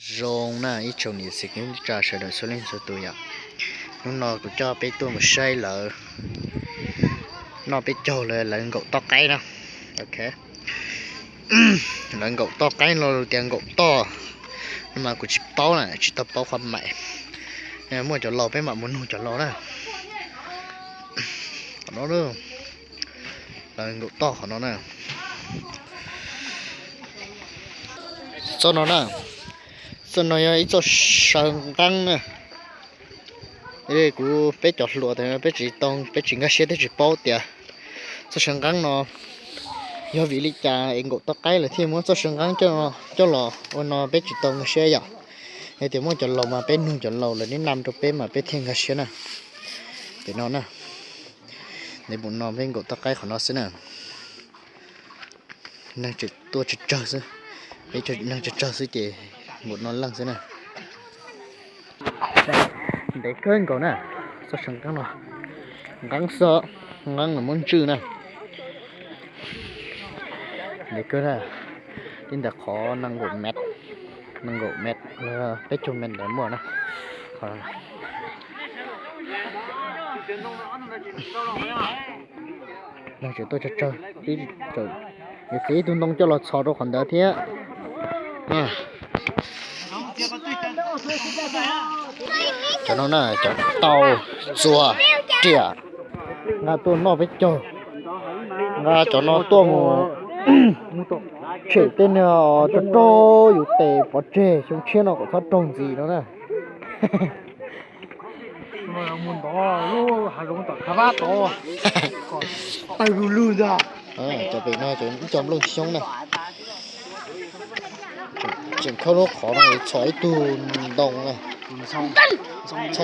Zoo na ib tsoom niam txiv kwv tij sawv daws txhua leej txhua tus yom. Hnub no kuv coj peb tuaj mus saib lawv noj peb caug lawv nkaum toj qaib na. Ok, lawv nkaum toj qaib no tias nkaum toj no mas kuv tsis paub na, tsis tau paub qhov maim. Muaj cov laus peb mam mus nug cov laus na. Qhov no, lawv nkaum toj qhov no na. Txoj no na, txoj no yog ib txoj saw nqeeb na. Kuv peb cov hluas peb tsis tau, peb tsis nkag siab thiab tsis paub tias txoj saw nqeeb no yog vim li cas es nkaum toj qaib lawv thiaj muab txoj saw nqeeb coj los ua no peb tsis tau nkag siab yom. Yog tias muaj cov laus mas peb nug cov laus lawv neb nam rau peb mas peb thiaj nkag siab na. Pem no na, ntev npaum no peb nkaum toj qaib qhov no xwb na. Neeg tseem tuaj tsawg tsawg xwb, peb neeg tsawg tsawg xwb ces npaum no leej xwb na. Ntev kawg nkaus na, txoj saw nqeeb no, nqeeb xwb, nqeeb los muab ntswj na. Ntev kawg na, tib ntawm qhov nees nkaum mev, nees nkaum mev, peb caug mev ntawd muaj na. Neeg tseem tuaj tsawg tsawg, yuav txiav ib tug ntoo coj los txhos rau qhov ntawd thiab. Cov no na, cov tau txuas riam, nqa tuaj noj peb caug, nqa cov no tuaj mus tshem tej niag rog rog yus tes pov tseg xyoo tshiab no kom txhob raug ntxiv no na. Cov pem no cov ib co nplooj xyoob na. Tseem khawb lub qhov no txhos ib tug ntoo na. Txhos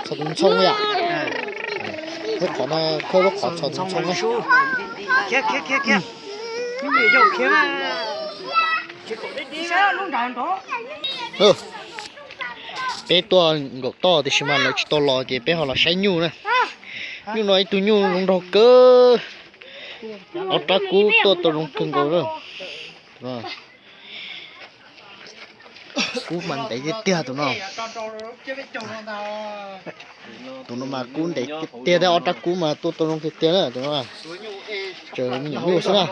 tus ntxhoo yom. Lub qhov no khawb lub qhov txhos tus ntxhoo na. Peb tuaj nkaum toj tiam sis mas lawv tsis tau los ces peb ho los saib nyuj na. Nyuj no ib tug nyuj zoo nraug kawg. Ob rab kub tuaj tau zoo kawg nkaus. Kub mas ntev tiag tiag tus no. Tus no mas kub ntev tiag tiag, ob rab kub mas tuaj tau zoo tiag tiag na tus no. Tseem me nyuam nyuj xwb na.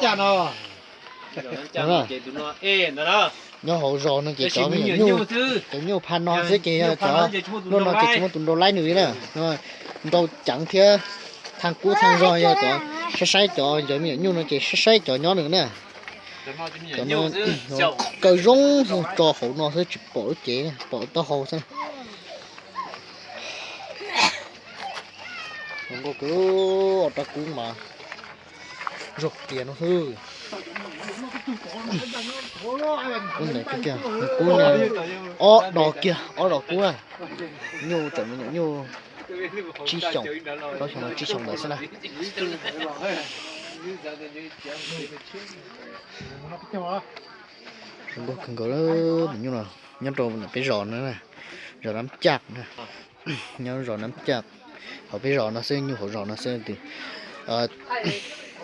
Nyob hauv zos no ces cov me nyuam nyuj, cov nyuj pha no xwb ces yog cov, no ces tsis muaj tus nrau laib nws li na. Nrau ceev thiab, thaj kub thaj zog yog cov saib saib cov, cov me nyuam nyuj no ces saib saib cov nyob nws na. Cov no kaw zoo, tso hauv no xwb tsis pom lub cev, pom taub hau xwb. Zoo nkauj kawg, ob rab kub mas zog tiag no xwb. Kub ntev tiag tiag, kub ob dos kiag, ob dos kub na. Nyuj tseem me nyuam nyuj tsib xyoos, plaub xyoo no tsib xyoo ntawd xwb na. Zoo nkauj kawg nkaus, nyuj no nyob rau peb zos no, zos Nab Caj na. Nyob zos Nab Caj, hauv peb zos no xwb, nyuj hauv zos no xwb.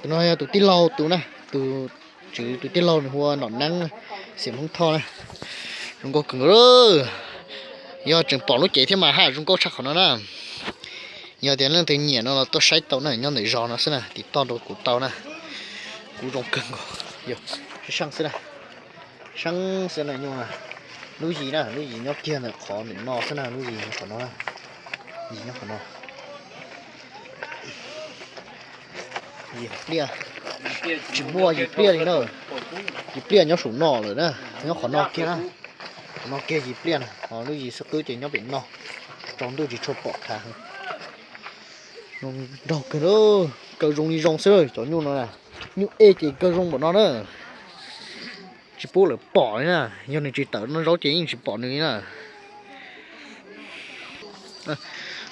Tus no yog tus tij laug tus na, tus tswv tus tij laug nws hu ua Nom Neeb, xeem Hmoob Thoj na. Zoo nkauj kawg nkaus, yog tseem pom lub cev thiab mas haj zoo nkauj tshaj qhov no na. Yog tias leej twg nyiam no los tuaj saib tau na, nyob ntawm zos no xwb na, tiv toj rau kuv tau na. Kub zoo kawg nkaus, yog seeb xwb na. Seeb xwb na nyuj na. Lub yim na, lub yim nyob kiag ntawm qhov ntawm no xwb na, lub yim nyob qhov no. Yim nyob qhov no. Yim pliaj, tsis muaj yim pliaj li na. Yim pliaj nyob saum no lawm na, nyob qhov no kiag na. Qhov no kiag yim pliaj na, ho lub yim xub qwb ces nyob pem no. Tsaus ntuj tsis tshua pom khav heev. Zoo nraug kawg, kaw zoo li zoo xwb cov nyuj no na. Nyuj ej ces kaw zoo npaum no na. Tsis pub lawv pom li na, yog nws tsis tawm noj zaub ces yeej tsis pom nws li na.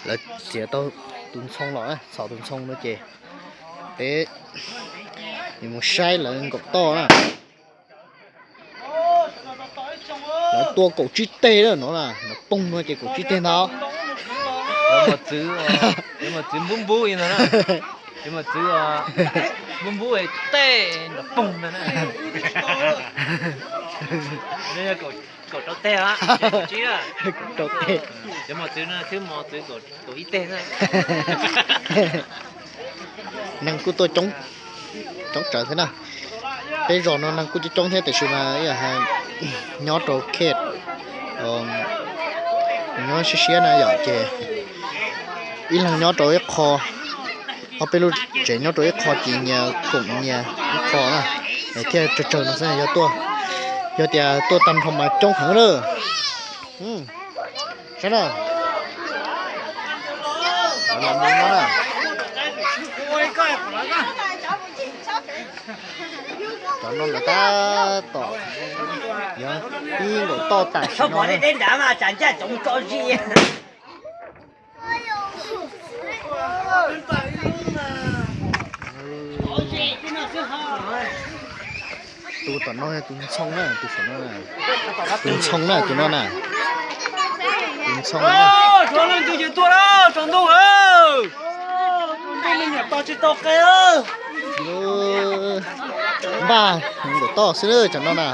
Lawv txiav tau tus ntxhoo los, txhos tus ntxhoo no ces peb mus saib lawv nkaum toj na. Lawv tua kaum tsib teg na no, no poog no ces kaum tsib teg ntag. Txiv npub npub li no, txiv npub npub tej nrov poog ntag na. Kaum rau teg, kaum rau teg. Cov mos txwv no xwb mos txwv kaum ib teg. Neeg kuj tuaj coob, coob tsawv thiab na. Peb zos no neeg kuj coob coob thiab tiam sis mas nyob rau khe, nyob siab siab na yom, ces ib leeg nyob rau ib qho, ob peb lub tsev nyob rau ib qho ces nyias koom nyias ib qho na, es thiaj tsawg tsawg no xwb yog tuaj, yog tias tuaj tag nrho mas coob heev lawm. Saib na. Cov no lawv tab tom yog ib nkaum toj tam sim no. Tus tom no yog tus ntxhoo na, tus saum no, tus ntxhoo na, tus ntxhoo na. Npaj nkaum toj xwb cov no na.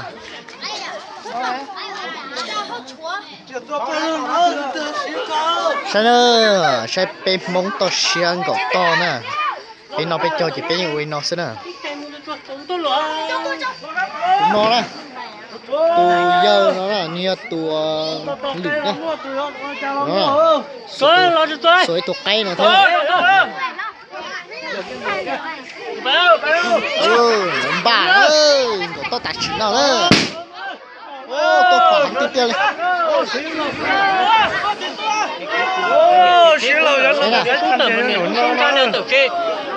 Saib na, saib peb Hmoob toj siab nkaum toj na. Peb noj peb caug ces peb yeej ua li no xwb na. Tus no na, tus yawg no na, nws yog tus lwm na. Xuas ib tug qaib no thiab. Npaj nkaum toj tam sim no na. Tuaj pom heev tiag tiag li.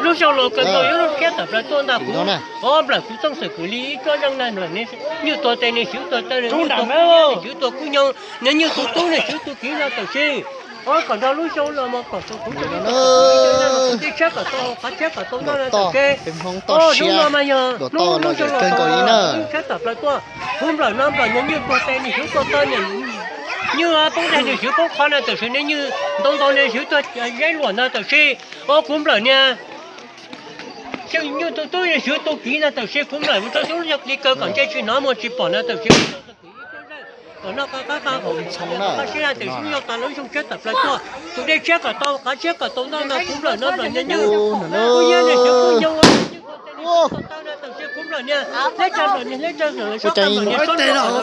Lub xyoo los kawg nkaus yuav lub tshiab tawm plaws tuaj ntag kuv. Ob nplawm kuv txooj xwm kwv li ib cuab zeej na, nplawm nws nyuj tuag tes nws xyuv tuag taw, nws nyuj tuag kub xyoob, nws nyuj tus tub nws xyuv tus kiv no tam sim. Ob kom nrog lub xyoo los mas kom tus kuv tej tshiab kom tau, qhov tshiab kom tau noj na tam sim. Hnub no mas yog hnub lub xyoo los kawg nkaus li na. Tshiab tawm plaws tuaj, kuv nplawm no nplawm nws nyuj tuag tes nws xyuv tuag taw, nws nyuj poob daig nws xyuv poob qhov na tam sim, nws nyuj ntau ntau nws xyuv tuag zeb luam na tam sim. Ob kuv nplawm niag xyoo nyuj tus tub nws xyuv tus kiv na tam sim, kuv nplawm mus rau xyoo li kawg kom ntsej tsis hnov muag tsis pom na tam sim. Kom noj qab qab qab siab tiam sis yog tas lub xyoo tshiab tawm plaws tuaj, tus dej tshiab kom tau, qhov tshiab kom tau noj na kuv nplawm no nplawm nws nyuj, kub xyoob nws xyuv kub xyoob ua nyuj tuag tes nws xyuv tuag taw na tam sim, kuv nplawm niag hleb tsa nplawm niag hleb tsa nplawm niag sob nrog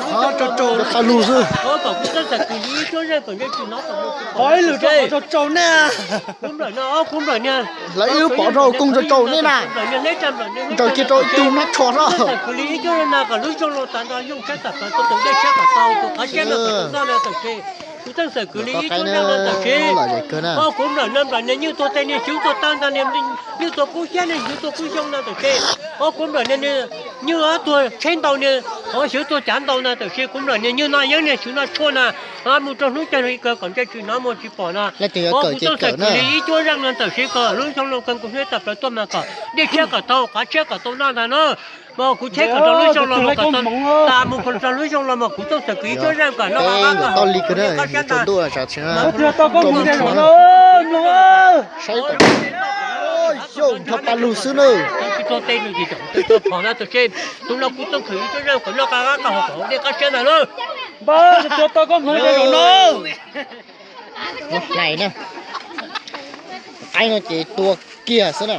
qhov rau rau rau lug xwb. Kom kuv txooj xwm kwv li ib cuab zeej kom ntsej tsis hnov kom muag tsis pom na tam sim. Kuv nplawm no ob kuv nplawm niag hlawv ib lub pov rau koog rau rau nej na. Nplawm niag hleb tsa nplawm niag hleb tsa nplawm niag sob nrog kwv li ib cuab zeej na kom lub xyoo los tas nrho xyoo tshiab tawm plaws tuaj tus dej tshiab kom tau, tus qhov tshiab no kom tau noj na tam sim. Kuv txooj xwm kwv li ib cuab zeej na tam sim. Ob kuv nplawm no nplawm niag nyuj tuag tes niag xyuv tuag taw ntag, niag nyuj tuag kub xyoob niag xyuv tuag kub xyoob na tam sim. Ob kuv nplawm niag nyuj tuag tsheb ntau niag, qhov xyuv tuag cav ntau na tam sim, kuv nplawm niag nyuj noj yeeb niag xyuv noj tshuaj na. Mus rau hnub cag li kawg kom ntsej tsis hnov muag tsis pom na. Ob kuv txooj xwm kwv li ib cuab zeej no tam sim kom lub xyoo los kawg nkaus tshiab tawm plaws tuaj mas kom dej tshiab kom tau, qhov tshiab kom tau noj ntag na. Mas kuv cheb kom rau lub xyoo los kom tau, tas mus kom rau lub xyoo los mas kuv txooj xwm kwv ib cuab zeej kom noj qab qab qab siab ntag. Saib, xyov nrho paj lug xwb na. Tsis tau tej nws tsis tau phom na tam sim, tus no kuv txooj xwm kwv ib cuab zeej kom noj qab qab qab qab siab ntag na. Npawg, tua tau koj hmoov zoo no. Hlais na, qaib no ces tua kiag xwb na.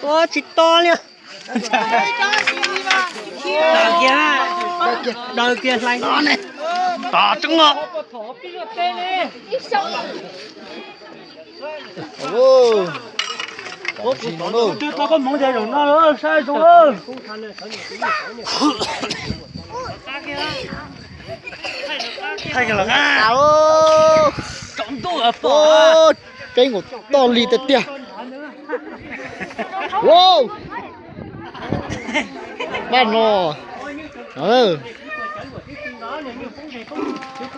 Ua tsis to li. Daws kiag hlais no ne. Tom tseeb os. Tau koj hmoov ces zaum no saib zoo. Tsaus ntuj peb nkaum toj li tiag tiag. Paj no,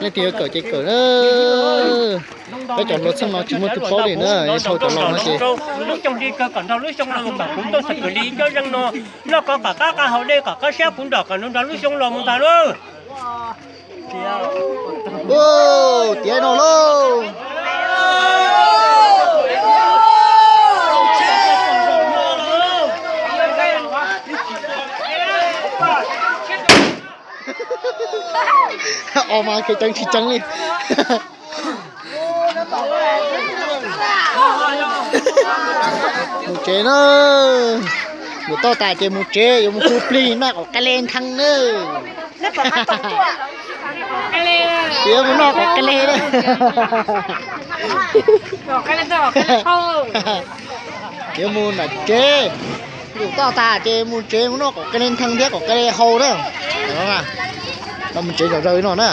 Leej twg yuav kawm ces kawm na. Peb cov hluas txheej no tsis muaj tus paub li na, yuav dhau cov laus no ces. Lub xyoo hli kawg kom nrog lub xyoo no kom kuv tuaj txog kwv li ib co zeej no, noj koj kom qab qab haus dej kom qab siab puv nrom kom nrog lub xyoo los mus ntag lauj. Tiav no lauj. Os mas kev ceev tsis ceev li. Mus tsev na. Mus toj tas ces mus tsev, yuav mus hu plig noj kom qe le nthee na. Yuav mus noj kom qe le na. Yuav mus nram tsev. Mus toj tas ces mus tsev mus noj kom qe le nthee thiab kom qe le hau na. Mus tsev zom zaws li no na.